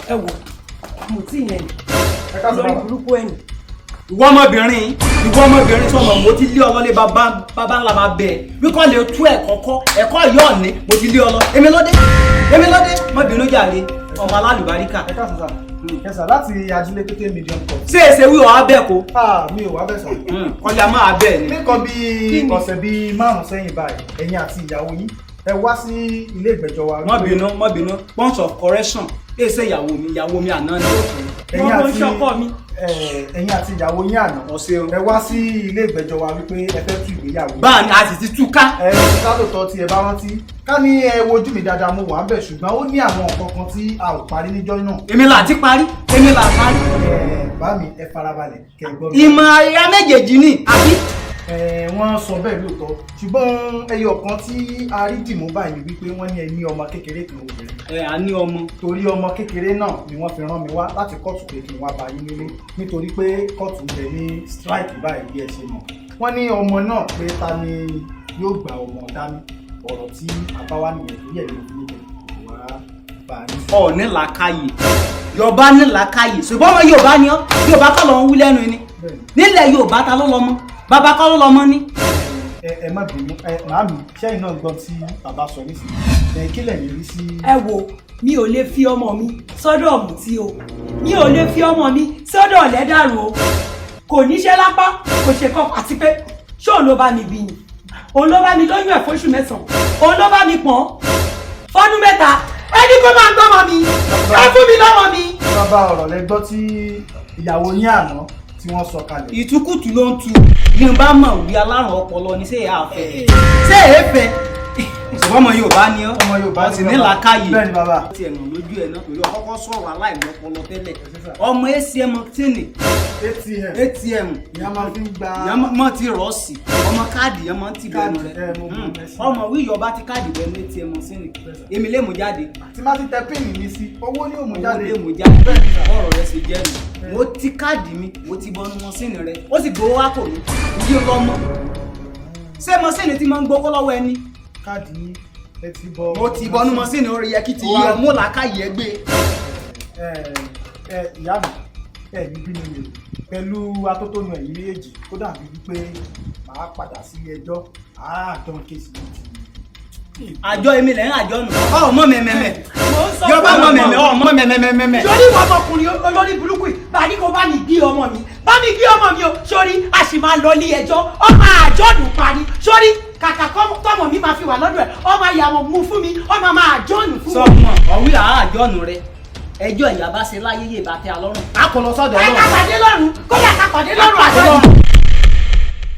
Ẹ wò, mo tí yẹn Ẹ káàsán, lórí bàbá. burúkú ẹ̀ ní. Ìwọ ọmọbìnrin, ìwọ ọmọbìnrin, sọmọ mo ti lé ọ lọlé bàbá bàbá ńlá bá bẹ wíkọ́ lè tú ẹ̀kọ́ kọ́ ẹ̀kọ́ yóò ní. Mo ti lé ọ lọ, èmi lóde, èmi lóde. Má bínú jàre, ọmọ alálùbáríkà. Ẹ káàsán sà. Ẹ sà, láti Ajílẹ̀ Pété Medium Court. Ṣé èsè wí ọ̀ abẹ́ ko? Ah, mi ò wá bẹ̀ sà. Kọjá máa bẹ́ẹ̀ ni. Nǹkan bíi ọ̀sẹ̀ bíi 5 sẹ́yìn báyìí, ẹ̀yin àti ìyàwó yín, ẹ wá sí ilé ìgbẹ́jọ́ wa. Má bínú, má bínú. Point of correction, èsè ìyàwó mi, ìyàwó mi àná ni. Ẹ̀yin Wọ́n ló ń àti ṣọkọ mi. Ẹ̀yin àti ìyàwó yín àná, Ọ̀sẹ̀ o. ẹ wá sí ilé ìgbẹ́jọ́ wa wípé ẹ fẹ́ tú ìgbéyàwó. Báà ni, a sì ti tú ká. Ẹ ká lóòótọ́, tí ẹ bá rántí, ká ní ẹ wojú mi dáadáa, mo wà ń bẹ̀, ṣùgbọ́n ó ní àwọn nǹkan kan tí a ò parí níjọ́ náà. Èmi là ti parí, èmi là parí. Ẹ bá mi, ẹ farabalẹ̀ kẹ́ ẹ gbọ́ mi. Ìmọ̀ ara méjèèjì ni àbí? Ẹ, wọ́n sọ bẹ́ẹ̀ lóòótọ́, ṣùgbọ́n ẹyọ kan tí a rí dìmú báyìí ni wípé wọ́n ní ẹ ní ọmọ kékeré kan obìnrin. Ẹ à ní ọmọ. Torí ọmọ kékeré náà ni wọ́n fi rán mi wá láti kóòtù pé kí n wá bá yín nílé, nítorí pé kóòtù ń bẹ ní strike báyìí bí ẹ ṣe mọ̀. Wọ́n ní ọmọ náà, pé ta ni yóò gba ọmọ dání? Ọ̀rọ̀ tí a bá wá nìyẹn, torí ẹ̀ ló fi ní kẹ́ wá bá yín sọ. Ọ ní làákàyè, Yorùbá ní làákàyè, ṣùgbọ́n ọmọ Yorùbá ni ọ́, Yorùbá kọ́ ló ń wí lẹ́nu ni. Bẹ́ẹ̀ni. Nílẹ̀ Yorùbá, ta ló lọ́mọ? Bàbá kọ́ ló lọ́mọ ní. Ẹ má bínú, ẹ màámi, sẹ́yìn náà gbọ́n tí bàbá sọ nísìnyí, ẹ kí lẹ̀yin rí sí? Ẹ wo, mi ò lè fi ọmọ mi sọ́dọ̀ ọ̀mùtí o, mi ò lè fi ọmọ mi sọ́dọ̀ ọ̀lẹ́dàrú o. Kò níṣẹ́ lápá, kò ṣe kọ́, àti pé ṣé òun ló bá mi bí ni? Òun ló bá mi lóyún ẹ̀ fóṣù 9, òun ló bá mi pọ̀n fọ́dún 3. Ẹni kó máa gbọ́mọ mi, ẹ fún mi lọ́mọ mi. Bàbá, ọ̀rọ̀ lẹ gbọ́ tí ìyàwó yín àná tí wọ́n sọ kalẹ̀. Ìtukùtù ló ń tu. Bí n bá mọ̀ wí, alárùn ọpọlọ ni. Ṣé èé fẹ́? Ṣé èé fẹ́? Ṣùgbọ́n ọmọ Yorùbá ni ọ́. Ọmọ Yorùbá. Ó sì ní làákàyè. Bẹ́ẹ̀ ni, bàbá. Ti ẹ̀nà lójú ẹ̀ náà torí ọkọ́kọ́ sọ̀rọ̀ aláìlọ́pọlọ tẹ́lẹ̀. Ọmọ ATM tíìnì. ATM. ATM. Ìyá máa fi ń gba. Ìyá mọ́ ti rọ̀ sí ọmọ káàdì yẹn máa ń tì bẹnu Káàdì, rẹ. ẹ, mo mọ̀, ẹ sí. Ọmọ wí ìyọba ti káàdì bẹnu ATM sí ni èmi lè mú jáde. Tí má ti tẹ PIN mi sí, owó ní òmù Owó jáde. lè mú jáde. Bẹ́ẹ̀ ni sà. Ọ̀rọ̀ rẹ ṣe jẹ́ nu, mo ti káàdì mi, mo ti bọnu mọ́sìnì rẹ, ó sì gbowó wá kò mí ìdí lọ́mọ. Ṣé mọ́sìnì tí máa ń gbowó lọ́wọ́ ẹni? Káàdì yín, ẹ ti bọ. Mo ti bọnu mọ́sìnì orí yẹ kí ti yí ọ mú làákàyè ẹ gbé. Ẹ ẹ ìyá mi, ẹ ní bínú mi o. Pẹ̀lú atótónu ẹ̀yin méjèèjì, ó dàbí wípé màá padà sí ẹjọ́ àádọ́ case yìí ti. Àjọ èmi lẹ́yìn àjọ nù ọ mọ mẹ́mẹ́mẹ́. Mo ń sọ Yọba fún mọ ọmọ. mẹ́mẹ́, ọ mọ mẹ́mẹ́mẹ́mẹ́. Sórí ìwọ ọmọkùnrin olórí burúkú yìí, bá ní kó bá mi gbé ọmọ mi, bá mi gbé ọmọ mi o. Sórí, a sì máa lọ ilé ẹjọ́, ọmọ àjọ̀nù parí. Sórí, kàkà tọmọ mi máa fi wà lọ́dọ̀ ẹ̀, ọmọ ìyàwó mú fún mi, ọmọ máa àjọ̀nù fún Sọ mi. fún ọ ọ̀wí àjọ̀nù rẹ, ẹjọ́ ìyá bá ṣe láyé yé bá tẹ alọ́rùn a kò lọ sọ́dọ̀ Ẹ ká Ọlọ́run. pàdé lọ́rùn, kódà ká pàdé lọ́rùn.